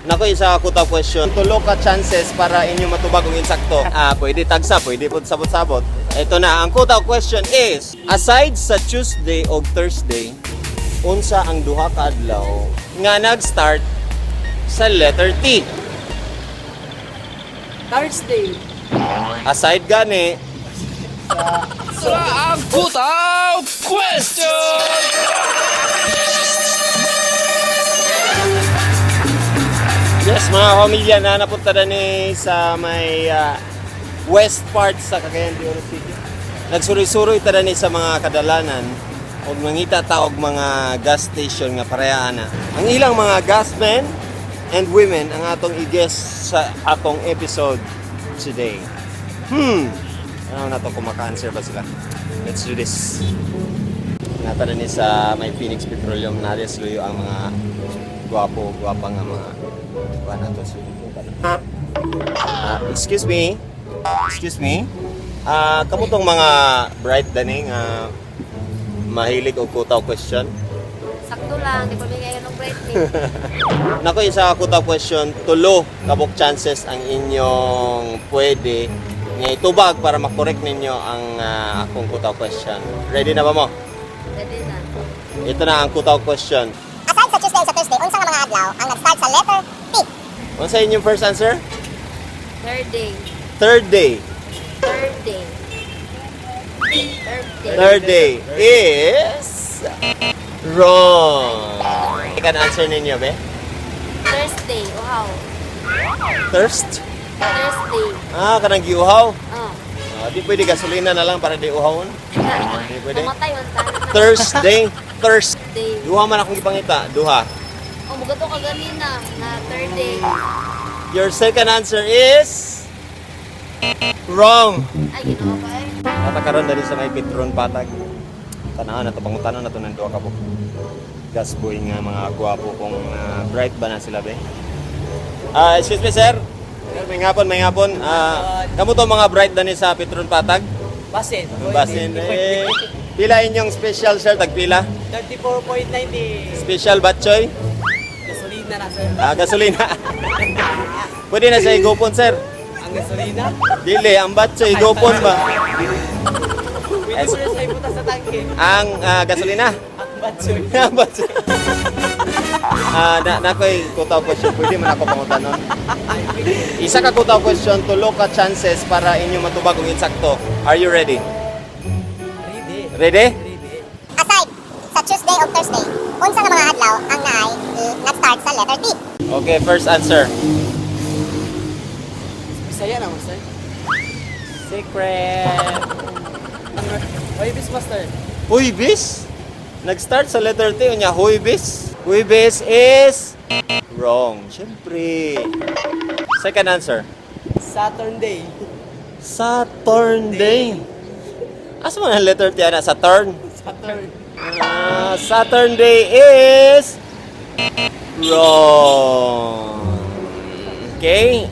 Nako, isa ka kuta question. Tulo ka chances para inyo matubag ang insakto. Ah, pwede tagsa, pwede pud sabot-sabot. Ito na, ang kuta question is, aside sa Tuesday o Thursday, unsa ang duha ka adlaw nga nag-start sa letter T? Thursday. Aside gani, Sa ang Kutaw Question! Yes, mga pamilya na napunta na ni sa may west part sa Cagayan de Oro City. Nagsuroy-suroy ta ni sa mga kadalanan og mangita ta og mga gas station nga pareha na. Ang ilang mga gas men and women ang atong i-guest sa atong episode today. Ano na to kung maka-answer ba sila? Let's do this. Nata na ni sa may Phoenix Petroleum na luyo ang mga gwapo, gwapa nga mga kuha na to. Ah, excuse me. Excuse me. Ah, kamo tong mga bright dani nga mahilig og kutaw question. Sakto lang, di pa bigay ng break ni. Nako, isa ka kutaw question, tulo kabok chances ang inyong pwede nga itubag para makorek ninyo ang akong kutaw question. Ready na ba mo? Ready na. Ito na ang kutaw question. Aside sa Tuesday ug sa Thursday, unsa nga mga adlaw ang nag-start sa letter T? Unsa inyong first answer? Third day. Third day. Third day. Third day. Third day is wrong. Can answer ninyo, be? Thursday, uhaw. Thirst? Thursday. Ah, kanang giuhaw. Oh. Ah, di pwede gasolina na lang para di uhawon. Di pwede. Namatay man tayo. Thursday. Thirst. Day. Duha man akong gipangita. Duha. Oh, mugato ka ganina na third day. Your second answer is wrong. Ay, ginoo ka eh. Ata karon dali sa may Petron Patag. Tanahan na to, pangutanan na to ng duha ka buok. Gas boy nga mga gwapo kung bright ba na sila be. Ah, excuse me, sir. Sir, may ngapon, may ngapon. Ah, kamo to mga bright dani sa Petron Patag? Basin. Basin eh. Pila inyong special, sir, tagpila? 34.90. Special batchoy? Gasolina na, sir. Ah, gasolina. Pwede na sa igupon, sir. Ang gasolina? Dili, ang batchoy igupon ba? Pwede mo na siya ibutas sa tangke. Ang gasolina. Ang batsoy. Ang batchoy. Ah, na nakoy kutaw question. Pwede man ako pangutanon. Isa ka kutaw question, tulo ka chances para inyo matubag ang insakto. Are you ready? Ready. Ready? Ready. Aside sa Tuesday ug Thursday, unsa nga mga adlaw ang naay nag-start sa letter T? Okay, first answer. Bisaya na mo, sir. Secret. Huwebes, master. Huybis? Nag-start sa letter T, unya Huybis. Huybis is wrong. Siyempre. Second answer. Saturn day. Saturn Day. Asa man ang letter T ana? Saturn? Saturn. Ah, Saturn Day is wrong. Okay?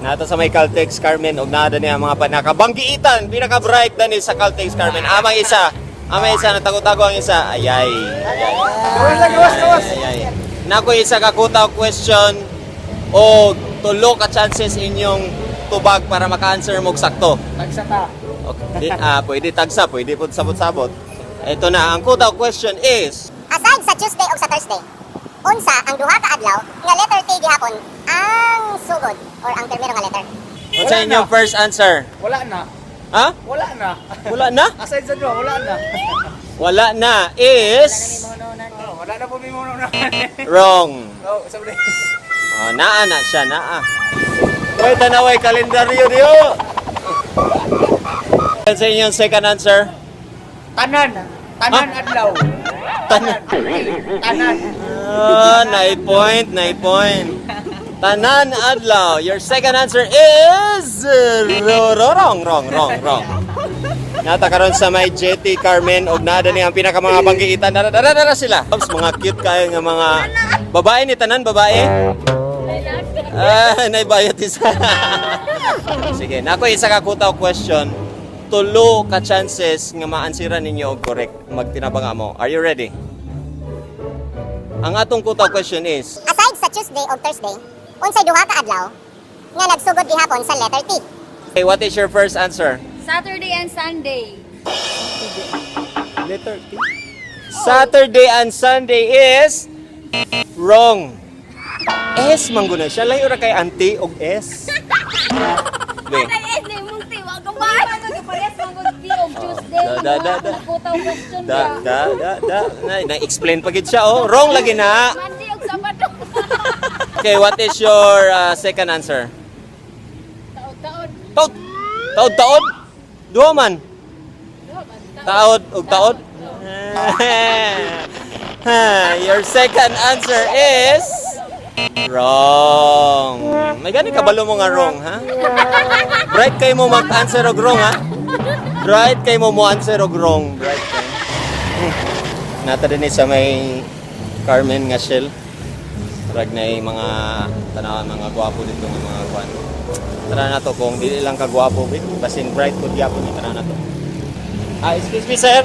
Nata sa may Caltex Carmen og naa niya ang mga panakabanggiitan, pinaka-bright dani sa Caltex Carmen. Amang isa, amang isa natago-tago ang isa. Ayay. Ayay. Gawas, gawas, Ayay. Nako, isa ka kutaw question o tulo ka chances inyong tubag para maka-answer mo og sakto. Tagsa ta. Okay. Di, pwede tagsa, pwede po sabot-sabot. Ito na, ang kutaw question is, Aside sa Tuesday ug sa Thursday, unsa ang duha ka adlaw nga letter T gihapon ang sugod or ang primero nga letter? Unsa Wala inyong na. first answer? Wala na. Ha? Wala na. Wala na? Aside sa duha, wala na. Wala na is Oh, wala na po may muna na. wrong. Oh, sabi. Oh, naa na siya, naa. Wait, tanaway kalendaryo diyo. Sa inyong second answer? Tanan. Tanan adlaw. Tanan. Tanan. Ah, nine point, 9 point. Tanan adlaw. Your second answer is wrong, wrong, wrong, wrong. Nata karon sa may jetty Carmen og naa ni ang pinaka mga banggiitan. Dara dara dara sila. Ops, mga cute kayo nga mga babae ni tanan babae. Ah, naibayot isa. Sige, nako isa ka kutaw question. Tulo ka chances nga maansiran ninyo og correct magtinabang mo. Are you ready? Ang atong kutaw question is, Aside sa Tuesday ug Thursday, unsay duha ka adlaw nga nagsugod gihapon sa letter T? Okay, what is your first answer? Saturday and Sunday. Letter T. Saturday and Sunday is wrong. S man guna siya. Layo ra kay anti og S. Be. Ay, eh, di mong tiwa ka ba? Parehas man gud T og Tuesday. Da, da, da, da. Kutaw question Da da da da. Na explain pa gid siya oh. Wrong lagi na. Monday og Sabado. Okay, what is your second answer? Taod-taod. Taod. Taod taod. Duha man. Taod og taod. Your second answer is wrong. May gani kabalo mo nga wrong, ha? Bright kay mo mag-answer og wrong, ha? Bright kay mo mo answer og wrong. Bright kay. Nata din sa may Carmen nga Shell. Rag na yung mga tanawan mga gwapo dito nga mga kwan. Tara na to kung dili lang ka gwapo, basin bright pud gyapon ni tara na to. Ah, excuse me, sir.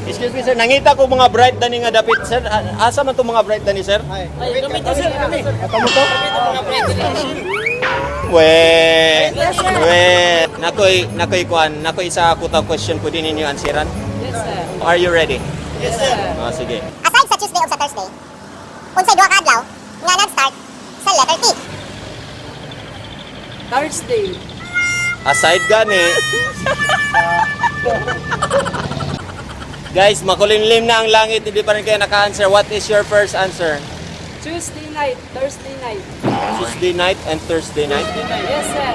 Excuse me, sir. Nangita ko mga bright dani nga dapit, sir. Ah, asa man to mga bright dani, sir? Ay, kami to, sir, kami. Ato mo to? We. We. Nakoy kuan, nakoy sa kuta question pwede ninyo answeran. Yes, sir. Are you ready? Yes, sir. Ah, sige. Aside sa Tuesday ug sa Thursday, unsay duha ka adlaw nga nag-start sa letter T? Thursday. Aside gani. Guys, makulimlim na ang langit, hindi pa rin kayo naka-answer. What is your first answer? Tuesday night, Thursday night. Tuesday night and Thursday night. Yes, sir.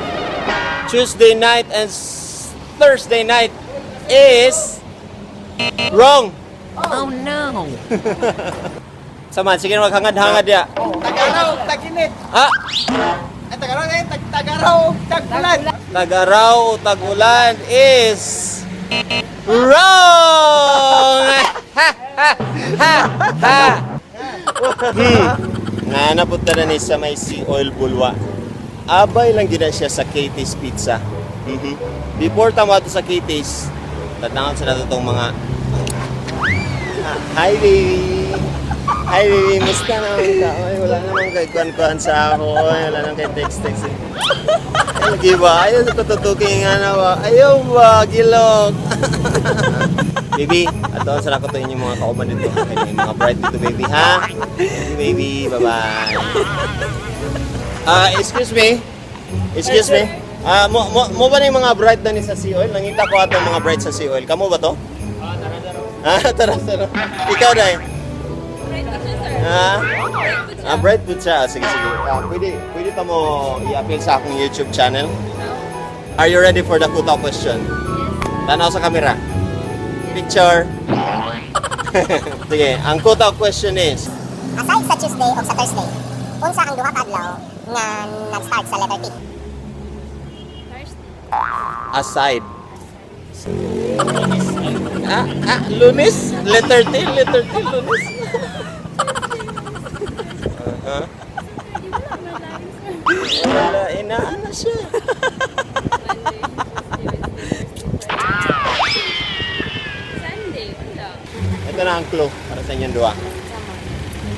Tuesday night and Thursday night is wrong. Oh no. Saman, sige na maghangad-hangad ya. Tagaraw, taginit. Ah, Ay, tagaraw, eh, tagaraw, tagulan. Tagaraw o tagulan is wrong! Ha ha ha ha. Nga napunta na ni sa may Sea Oil Bulwa. Abay lang gina siya sa Katie's Pizza. Before tama to sa Katie's, tatangan sa nato tong mga. Ah, hi baby! Hi baby, musta naman ka? Ay, wala naman kay kuan-kuan sa ako. Ay, wala naman kay text-text. Ay, lagi ba? Ayaw sa patutukin nga na ba? Ayaw ba? Gilok! Baby, ato sa ko to inyong mga kauban dito. Okay, may mga bright dito, baby, ha? Thank you, baby. Bye-bye. Ah, excuse me. Excuse me. Ah, mo ba na yung mga bright na ni sa Sea Oil? Nangita ko ato mga bright sa Sea Oil. Kamo ba to? Ah, tara, tara. Ah, tara, tara. Ikaw, Day. Bright ka siya, sir. Ah, ah, bright po siya. Sige, sige. Ah, pwede pa mo i-appeal sa akong YouTube channel? Are you ready for the kuta question? Tanaw sa camera. Picture. Sige, ang kuta question is, Aside sa Tuesday ug sa Thursday, unsa ang duha ka adlaw nga nag-start sa letter T? Thursday. Aside. Ah, Lunes? Letter T, Lunes. Uh-huh. Wala, inaana siya. Monday, Tuesday, Wednesday, Thursday, Sunday, wala. Ito na ang clue para sa inyong duha.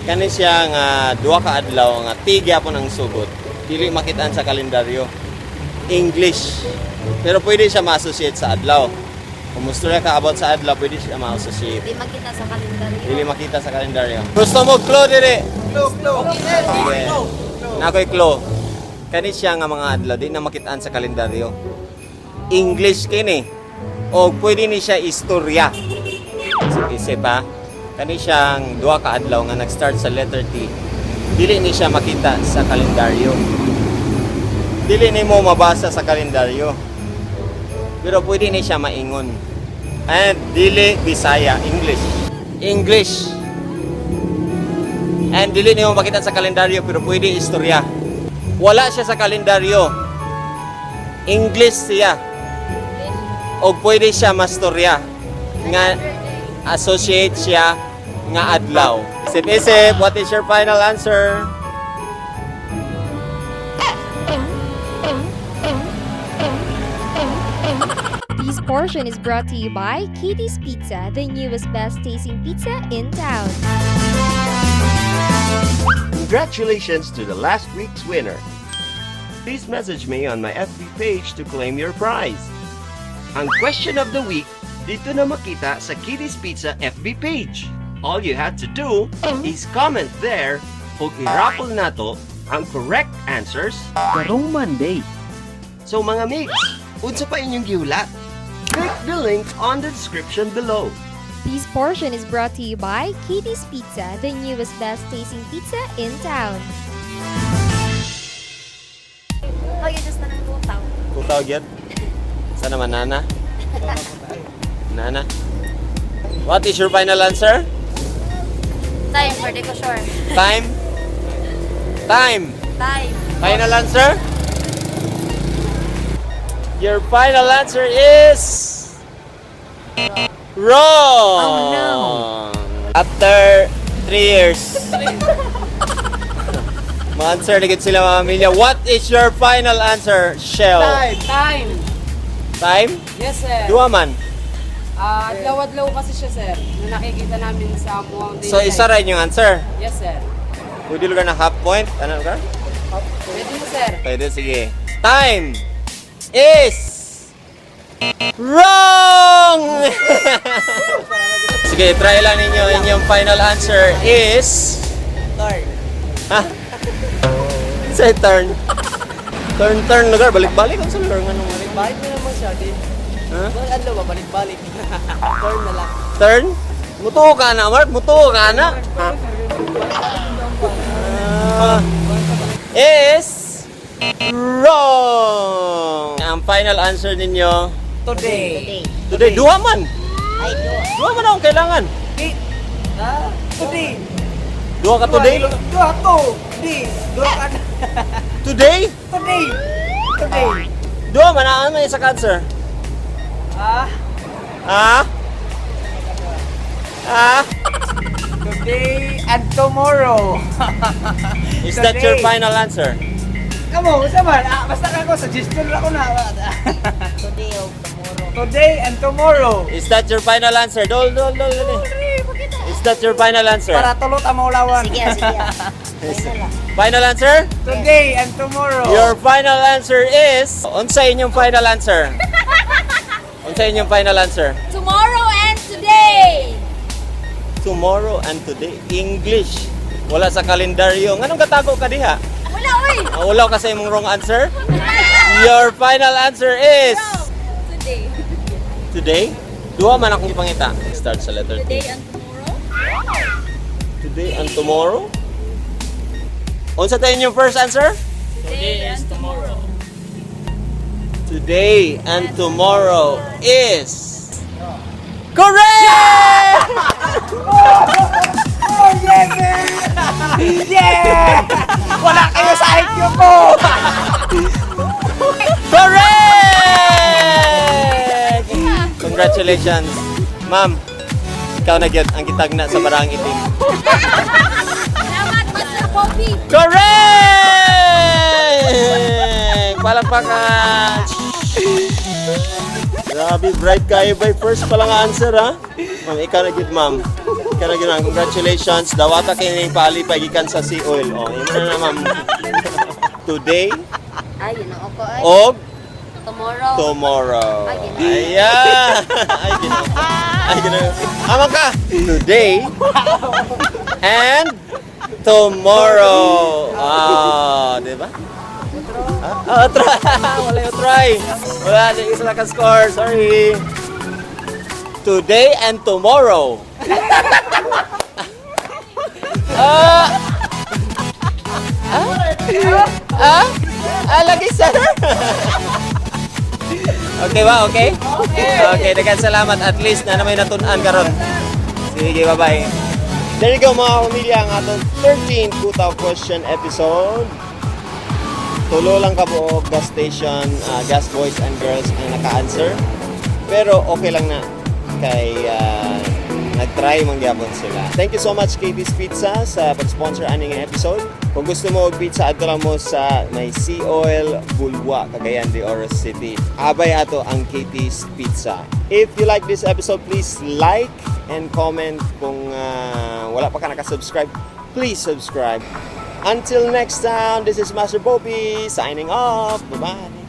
Kani siya nga duha ka adlaw nga tigya po ng sugod. Dili makitaan sa kalendaryo. English. Pero pwede siya ma-associate sa adlaw. Kung mustorya ka about sa adlaw, pwede siya ma-associate. Di makita sa kalendaryo. Dili makita sa kalendaryo. Gusto mo clue dili? Clue, clue. Okay. Nakoy clue. Kani siya nga mga adlaw di na makitaan sa kalendaryo. English kini. O pwede ni siya istorya. Isip-isip ha. Kani siyang duha ka adlaw nga nag-start sa letter T. Dili ni siya makita sa kalendaryo. Dili nimo mabasa sa kalendaryo. Pero pwede ni siya maingon. And dili Bisaya, English. English. And dili nimo makita sa kalendaryo pero pwede istorya. Wala siya sa kalendaryo. English siya. O pwede siya mastorya. Nga associate siya nga adlaw. Isip-isip, what is your final answer? This portion is brought to you by Katie's Pizza, the newest best tasting pizza in town. Congratulations to the last week's winner. Please message me on my FB page to claim your prize. Ang question of the week, dito na makita sa Kitty's Pizza FB page. All you had to do is comment there ug i-raffle nato ang correct answers karong Monday. So, mga migs, unsa pa inyong gihulat? Click the link on the description below. This portion is brought to you by Katie's Pizza, the newest best tasting pizza in town. Ay, just na ng lutaw. Kutaw gyud. Sana man nana. Nana. What is your final answer? Time for the sure. Time? Time. Time. Final answer? Your final answer is wrong. Oh no. After 3 years. Ma-answer na gid sila, mga pamilya. What is your final answer, Shell? Time. Time. Time? Yes, sir. Duha man. Ah, adlaw-adlaw kasi siya, sir. Na nakikita namin sa muang So isa ra inyong answer. Yes, sir. Pwede lugar na half point? Ano lugar? Pwede na, sir. Pwede, sige. Time is wrong! Sige, try lang ninyo. Inyong final answer is Turn. Ha? Say turn. Turn, turn lugar. Balik-balik. Ang sa lugar nga nung Balik na naman siya, di. Ha? Balik adlaw ba? Balik-balik. Turn na lang. Turn? Mutuo ka na, Mark. Mutuo ka na. Ha? Ah, is wrong! Ang final answer ninyo, Today. today, duha man! Ay, duha. Duha man akong kailangan. Ah, today. Duha ka today? Duha to. Di. Duha ka na. Today? Today. Today. Duha man ang may isa cancer. Ah, Ha? Ha? Today and tomorrow. Is that your Today. final answer? Kamo, unsa man? Ah, basta ka ko suggestion ra ko na. Today o tomorrow. Today and tomorrow. Is that your final answer? Dol, dol, dol, dol. Is that your final answer? Para tulot ang maulawan. Sige, ah, sige. Ah. Final ah. Final answer? Today and tomorrow. Your final answer is... Unsa inyong final answer? Unsa inyong final answer? Tomorrow and today. Tomorrow and today. English. Wala sa kalendaryo. Nganong katago ka diha? Wala, oy! Wala ka sa imong wrong answer? Your final answer is... Today. Today? Duha man akong gipangita. Start sa letter T. Today and tomorrow. Today and tomorrow? Unsa tayo inyong first answer? Today and tomorrow. Today and tomorrow is correct! Oh, yeah, man! Yeah! Wala kayo sa IQ ko! Correct! Congratulations. Ma'am, ikaw na gyud ang gitagna sa barang itim. Salamat, Master Poppy. Correct! Palakpakan! Grabe, bright kayo by first pa lang answer, ha? Ma'am, ikaw na gyud, ma'am. Ikaw na gyud, ma'am. Congratulations. Dawata kayo ng palipay gikan sa Sea Oil. Oh, yun na na, ma'am. Today Ay, yun ako ay. og Tomorrow. tomorrow. Ay, ginoo. Ayan! Ay, ginoo. Ay, ginoo. Amang ka! Today and tomorrow. Ah, di ba? Ah, try. Wala yung try. Wala, di isa lang ka-score. Sorry. Today and tomorrow. Ah! Ah? Ah? Ah, lagi, sir. Okay ba? Okay? Okay, daghang salamat. At least na may natun-an karon. Sige, bye-bye. There you go, mga pamilya, ang atong 13th Kutaw Question episode. Tulo lang kabuok gas station, gas boys and girls ang naka-answer. Pero okay lang na kay nag-try man gyapon sila. Thank you so much, KB's Pizza, sa pag-sponsor ani nga episode. Kung gusto mo og pizza, adto lang mo sa may Sea Oil Bulwa, Cagayan de Oro City. Abay ato ang KT's Pizza. If you like this episode, please like and comment. Kung wala pa ka nakasubscribe, Please subscribe. Until next time, this is Master Bobby signing off. Bye-bye.